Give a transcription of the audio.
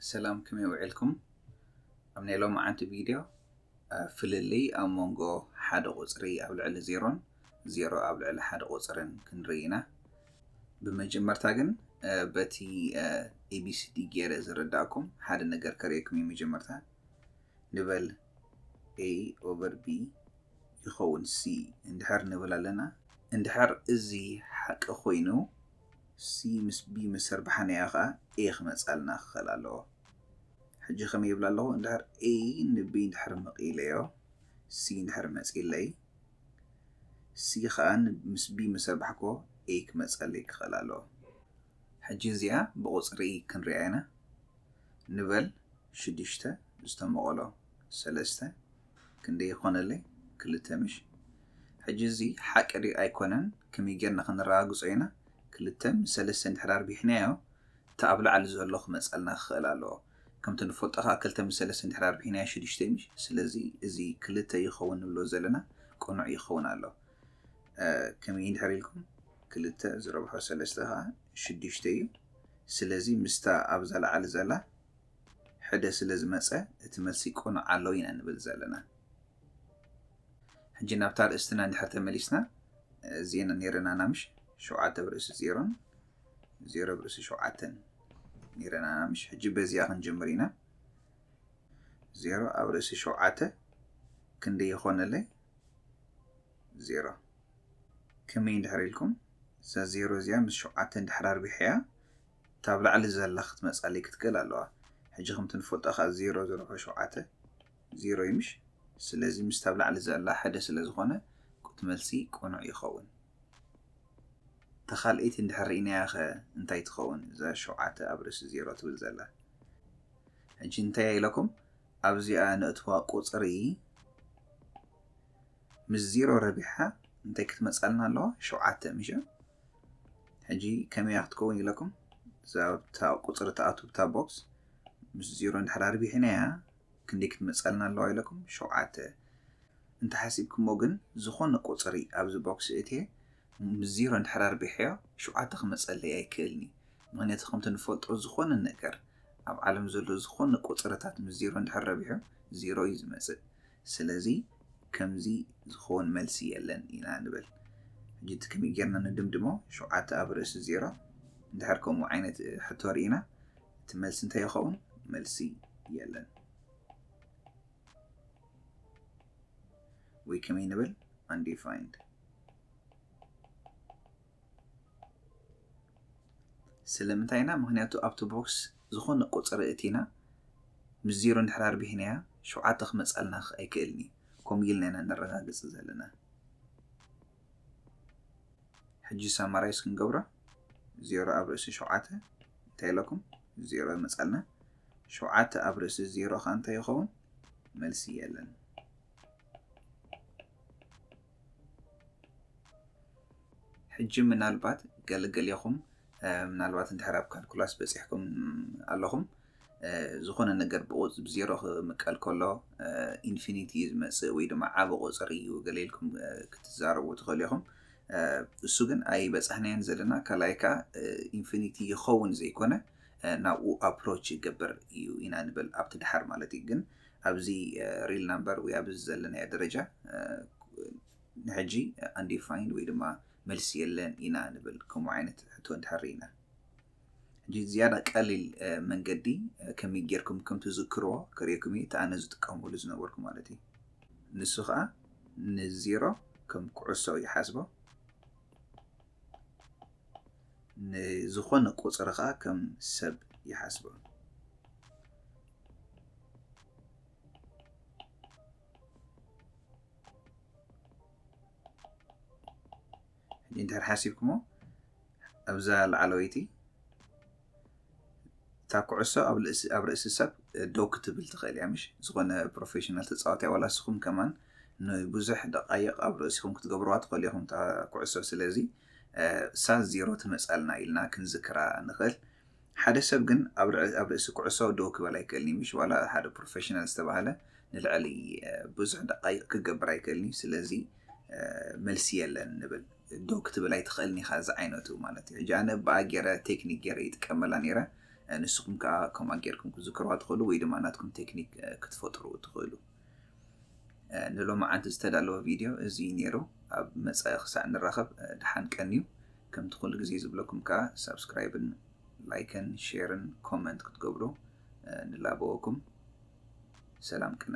ሰላም፣ ከመይ ውዒልኩም? ኣብ ናይ ሎማዓንቲ ቪድዮ፣ እ፣ ፍልልይ ኣብ መንጎ ሓደ ቁጽሪ ኣብ ልዕሊ ዜሮን ዜሮ ኣብ ልዕሊ ሓደ ቁጽርን ክንርኢ ኢና። ብመጀመርታ ግን፣ እ፣ በቲ፣ እ፣ ኤ ቢ ሲ ዲ ገይረ ዝረዳእኩም ሓደ ነገር ከርእየኩም እዩ። መጀመርታ ንበል A over B ይኸውን C እንድሕር ንብል ኣለና። እንድሕር እዚ ሓቂ ኮይኑ፣ C ምስ B ምስ ሰርባሕናዮ ኸዓ A ክመጻልና ክኽእል ኣለዎ። ሕጂ ከመይ ይብል ኣለኹ? እንድሕር A ን B እንድሕር መቒለዮ፣ C እንድሕር መጺለይ፣ C ኸዓ ን-፣ ምስ B ምስ ሰርባሕኮ A ክመጸለይ ክኽእል ኣለዎ። ሕጂ እዚኣ ብቁጽሪ ክንሪኣ ኢና። ንበል ሽዱሽተ ዝተመቐሎ ሰለስተ ክንደይ ይኾነለይ? ክልተ ምሽ? ሕጂ እዚ ሓቂ ድዩ ኣይኮነን ከመይ ጌርና ክንረጋግጾ ኢና? ክልተ ምስ ሰለስተ እንድሕር ኣርቢሕናዮ፣ እቲ ኣብ ላዕሊ ዘሎ ክመጸልና ክኽእል ኣለዎ። ከምቲ ንፈልጦ ኸዓ ክልተ ምስ ሰለስተ እንድሕር ኣርቢሕናዮ ሽዱሽተ ምሽ? ስለዚ እዚ ክልተ ይኸውን ንብሎ ዘለና ቅኑዕ ይኸውን ኣሎ። እ፣ ከመይ እንድሕር ኢልኩም? ክልተ ዝረብሖ ሰለስተ ኸዓ ሽዱሽተ እዩ። ስለዚ ምስታ ኣብዛ ላዕሊ ዘላ ሕደ ስለ ዝመጸ እቲ መልሲ ቅኑዕ ኣሎ ኢና ንብል ዘለና። ሕጂ ናብታ ርእስትና እንድሕር ተመሊስና፣ እዚኤን ነይረናና ምሽ? ሸውዓተ ኣብ ርእሲ ዜሮን ዜሮ ኣብ ርእሲ ሸውዓተን ነይረናና ምሽ? ሕጂ በዚኣ ክንጅምር ኢና። ዜሮ ኣብ ርእሲ ሸውዓተ ክንደይ ይኾነለይ? ዜሮ። ከመይ እንድሕር ኢልኩም፣ እዛ ዜሮ እዚኣ ምስ ሸውዓተ እንድሕር ኣርቢሐያ፣ እታ ኣብ ላዕሊ ዘላ ክትመጻለይ ክትክእል ኣለዋ። ሕጂ ከምቲ ንፈልጦ ኸዓ ዜሮ ዘርብሖ ሸውዓተ፣ ዜሮ እዩ ምሽ? ስለዚ ምስታ ኣብ ላዕሊ ዘላ ሕደ ስለ ዝኾነ፣ እቲ መልሲ ቅኑዕ ይኸውን። እታ ካልኣይቲ እንድሕር ርኢናያ ኸ እንታይ ትኸውን? እዛ ሸውዓተ ኣብ ርእሲ ዜሮ ትብል ዘላ። ሕጂ እንታይ ኢለኩም? ኣብዚኣ ነእትዋ ቁጽሪ ምስ ዜሮ ረቢሓ እንታይ ክትመጻልና ኣለዋ? ሸውዓተ፣ ምሽ? ሕጂ ከመይ እያ ክትከውን ኢለኩም? እዛ ኣብታ ቁጽሪ ትኣቱ ብታ ቦክስ ምስ ዜሮ እንድሕር ኣርቢሕናያ ክንደይ ክትመጻልና ኣለዋ ኢለኩም? ሸውዓተ። እንተሓሲብኩሞ ግን ዝኾነ ቁጽሪ ኣብዚ ቦክስ እትየ ምስ ዜሮ እንድሕር ኣርቢሐዮ ሸውዓተ ክመጸለይ ኣይክእልኒ። ምኽንያቱ ከምቲ ንፈልጦ ዝኾነ ነገር ኣብ ዓለም ዘሎ ዝኾነ ቁጽርታት ምስ ዜሮ እንድሕር ረቢሑ ዜሮ እዩ ዝመጽእ። ስለዚ ከምዚ ዝኸውን መልሲ የለን ኢና ንብል። ሕጂ እቲ ከመይ ጌርና ንድምድሞ? ሸውዓተ ኣብ ርእሲ ዜሮ። እንድሕር ከምኡ ዓይነት ሕቶ ርኢና እቲ መልሲ እንታይ ይኸውን? መልሲ የለን። ወይ ከመይ ንብል? Undefined። ስለምንታይ ኢና? ምኽንያቱ ኣብቲ ቦክስ ዝኾነ ቁጽሪ እቲና ምስ ዜሮ እንድሕር ኣርቢሕናያ ሸውዓተ ክመጻልና ኣይክእልን እዩ። ከምኡ ኢልና ኢና ነረጋግጽ ዘለና። ሕጂ ሳማራይዝ ክንገብሮ፣ ዜሮ ኣብ ርእሲ ሸውዓተ እንታይ ኢለኩም? ዜሮ ይመጻልና። ሸውዓተ ኣብ ርእሲ ዜሮ ኸኣ እንታይ ይኸውን? መልሲ የለን። ሕጂ ምናልባት ገለገሊኹም፣ እ፣ ምናልባት እንድሕር ኣብ ካልኩላስ በጺሕኩም ኣለኹም፣ እ፣ ዝኾነ ነገር ብቑጽ-፣ ብዜሮ ክምቀል ከሎ፣ እ፣ ኢንፊኒቲ እዩ ዝመጽእ ወይ ድማ ዓቢ ቁጽሪ እዩ ገለ ኢልኩም፣ እ፣ ክትዛረቡ ትኽእሉ ኢኹም። እ፣ እሱ ግን ኣይበጻሕናዮን ዘለና፣ ካልኣይ ከኣ፣ እ፣ ኢንፊኒቲ ይኸውን ዘይኮነ፣ እ፣ ናብኡ ኣፕሮች ይገብር እዩ ኢና ንብል ኣብቲ ደሓር ማለት እዩ። ግን ኣብዚ፣ እ፣ ሪል ናምበር ወይ ኣብዚ ዘለናዮ ደረጃ፣ እ፣ ንሕጂ ኣንዲፋይንድ ወይ ድማ መልሲ የለን ኢና ንብል፣ ከምኡ ዓይነት ሕቶ እንድሕር ርኢና። ሕጂ ዝያዳ ቀሊል፣ እ፣ መንገዲ፣ እ፣ ከመይ ጌርኩም ከም ትዝክርዎ ከርእየኩም እየ፣ እቲ ኣነ ዝጥቀመሉ ዝነበርኩ ማለት እዩ። ንሱ ኸኣ ንዜሮ ከም ኩዕሶ ይሓስቦ፣ ንዝኾነ ቁጽሪ ኸኣ ከም ሰብ ይሓስቦ። ሕጂ እንድሕር ሓሲብኩሞ፣ ኣብዛ ላዕለወይቲ እታ ኩዕሶ ኣብ ልእሲ-፣ ኣብ ርእሲ ሰብ ዶው ክትብል ትኽእል እያ፣ ምሽ? ዝኾነ ፕሮፌሽናል ተጻዋታይ ዋላ ንስኹም ከማን ንብዙሕ ደቃይቕ ኣብ ርእሲኹም ክትገብርዋ ትኽእሉ ኢኹም እታ ኩዕሶ። ስለዚ፣ እ፣ እሳ ዜሮ ትመጻልና ኢልና ክንዝክራ ንኽእል። ሓደ ሰብ ግን ኣብ ርዕ-፣ ኣብ ርእሲ ኩዕሶ ደው ክበል ኣይክእልን እዩ፣ ምሽ? ዋላ ሓደ ፕሮፌሽናል ዝተባህለ ንልዕሊ፣ እ፣ ብዙሕ ደቃይቕ ክገብር ኣይክእልን እዩ። ስለዚ፣ እ፣ መልሲ የለን ንብል። ደው ክትብል ኣይትኽእልን ኢኻ፣ እዚ ዓይነቱ ማለት እዩ። ሕጂ ኣነ ብኣ ገይረ፣ ቴክኒክ ገይረ ይጥቀመላ ነይረ። ንስኹም ከዓ ከምኣ ጌርኩም ክትዝክርዋ ትኽእሉ ወይ ድማ ናትኩም ቴክኒክ ክትፈጥሩ ትኽእሉ። ንሎማዓንቲ ዝተዳለወ ቪድዮ እዚ እዩ ነይሩ። ኣብ መጻኢ ክሳዕ ንራኸብ ደሓን ቀንዩ። ከምቲ ኩሉ ግዜ ዝብለኩም ከዓ ሳብስክራይብን ላይክን ሼርን ኮመንት ክትገብሩ ንላበወኩም። ሰላም ቅነ።